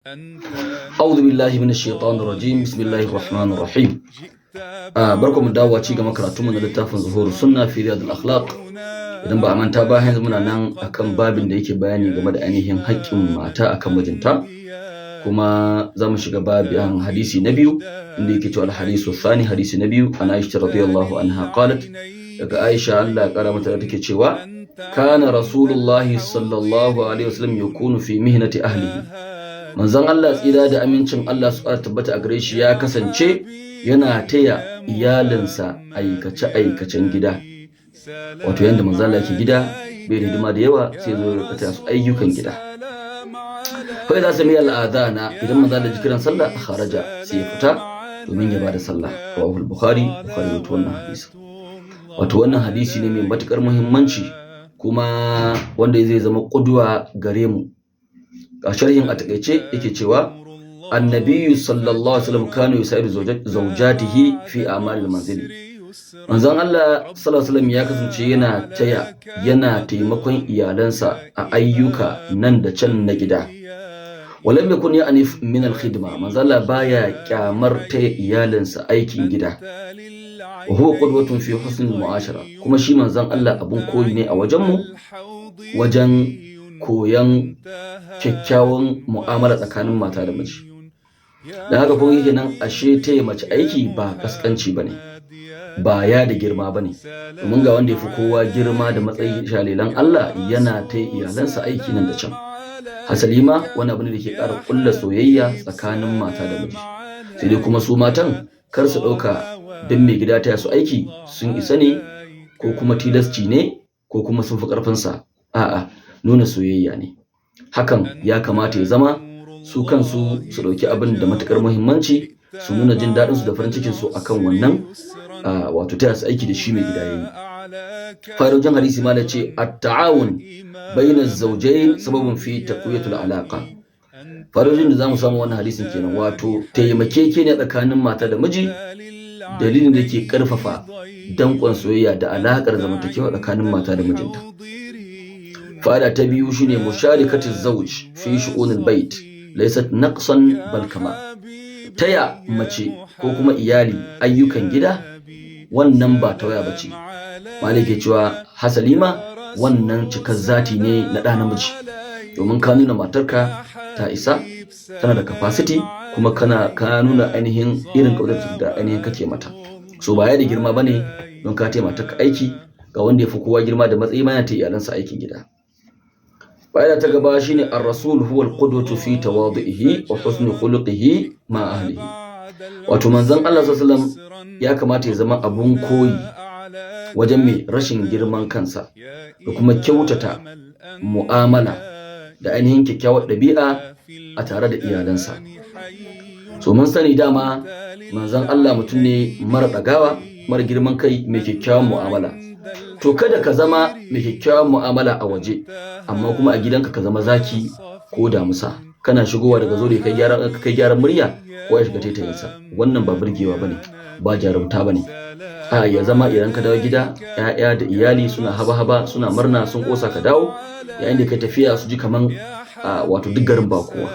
أعوذ بالله من الشيطان الرجيم، بسم الله الرحمن الرحيم. Barkamu dawowa ci gaba karatu mu na littafin Zuhur Sunna fi Riyadul Akhlaq. Idan ba a manta ba, yanzu muna nan akan babin da yake bayani game da ainihin haƙƙin mata akan mijinta, kuma za mu shiga babin hadisi na biyu, inda yake cewa: الحديث الثاني، hadisi na biyu، عن عائشة رضي الله عنها قالت، daga Aisha Allah ya kara mata da take cewa: كان رسول الله صلى الله عليه وسلم يكون في مهنة أهله، manzon Allah tsira da amincin Allah su tabbata a gare shi ya kasance yana taya iyalinsa aikace aikacen gida. Wato yanda manzon Allah yake gida bai da hidima da yawa, sai zo ya taya su ayyukan gida. فإذا سمع الأذان، idan manzon Allah ji kiran sallah، خرج، sai ya fita domin ya bada sallah. رواه البخاري، Bukhari wato wannan hadisi. Wato wannan hadisi ne mai matukar muhimmanci, kuma wanda zai zama ƙudwa gare mu. Ga sharhin a takaice, yake cewa: النبي صلى الله عليه وسلم كان يساعد زوجاته في أعمال المنزل، manzon Allah صلى الله عليه وسلم ya kasance yana taya, yana taimakon iyalansa a ayyuka nan da can na gida. ولم يكن يأنف من الخدمة، manzon Allah baya kyamar taya iyalinsa aikin gida. وهو قدوة في حسن المعاشرة، kuma shi manzon Allah abun koyi ne a wajenmu wajen koyan kyakkyawan mu'amala tsakanin mata da miji. Da haka kun yake nan, ashe taya mace aiki ba kaskanci bane, ba ya da girma bane, domin ga wanda ya fi kowa girma da matsayi, shalilan Allah, yana taya iyalansa aiki nan da can. Hasali ma wani abu ne da ke ƙara ƙulla soyayya tsakanin mata da miji. Sai dai kuma su matan kar su ɗauka don mai gida taya su aiki sun isa ne, ko kuma tilasci ne, ko kuma sun fi ƙarfinsa. A'a, nuna soyayya ne hakan. Ya kamata ya zama su kansu su ɗauki abin da matuƙar muhimmanci, su nuna jin daɗinsu da farin cikinsu akan wannan, wato taya su aiki da shi mai gida yayi. Fa'idojin hadisi, ma ce: التعاون بين الزوجين سبب في تقوية العلاقة. Fa'idojin da zamu samu wannan hadisin kenan, wato taimakekeniya tsakanin mata da miji dalilin da ke karfafa danƙon soyayya da alaƙar zamantakewa tsakanin mata da mijinta. Fa'ida ta biyu shine: مشاركة الزوج في شؤون البيت ليست نقصا بل كمال. Taya mace ko kuma iyali ayyukan gida, wannan ba tawaya bace. Malai ke cewa hasali ma wannan cikar zati ne na ɗa namiji, domin ka nuna matarka ta isa, tana da capacity, kuma kana ka nuna ainihin irin ƙaunar da ainihin kake mata. So ba ya da girma bane don ka taya matarka aiki. Ga wanda ya fi kowa girma da matsayi ma yana taya iyalansa aikin gida. Fa'ida ta gaba shine: الرسول هو القدوة في تواضعه وحسن خلقه مع أهله. Wato manzon Allah صلى الله عليه وسلم ya kamata ya zama abun koyi wajen mai rashin girman kansa da kuma kyautata mu'amala da ainihin kyakkyawar ɗabi'a a tare da iyalansa. So mun sani dama manzon Allah mutum ne mara ɗagawa, mara girman kai, mai kyakkyawan mu'amala. To kada ka zama mai kyakkyawan mu'amala a waje, amma kuma a gidanka ka zama zaki ko damusa. Kana shigowa daga zo kai gyaran murya, ko ya shiga taitayinsa. Wannan ba burgewa bane, ba jarumta bane. A ya zama idan ka dawo gida, 'ya'ya da iyali suna haba-haba, suna murna, sun kosa ka dawo. Yayin da kai tafiya, su ji kaman wato duk garin ba kowa,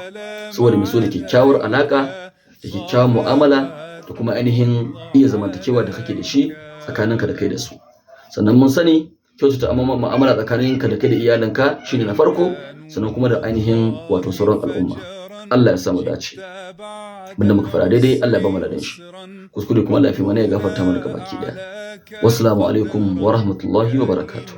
saboda mai so da kyakkyawar alaka da kyakkyawan mu'amala da kuma ainihin iya zamantakewa da kake da shi tsakaninka da kai da su. Sannan mun sani kyautata mu'amala tsakaninka da kai da iyalinka shine na farko, sannan kuma da ainihin wato sauran al'umma. Allah ya samu dace. Abinda muka fara daidai, Allah ya ba mu ladan shi. Kuskure kuma, Allah ya fi mana, ya gafarta mana gabaki daya. والسلام عليكم ورحمة الله وبركاته.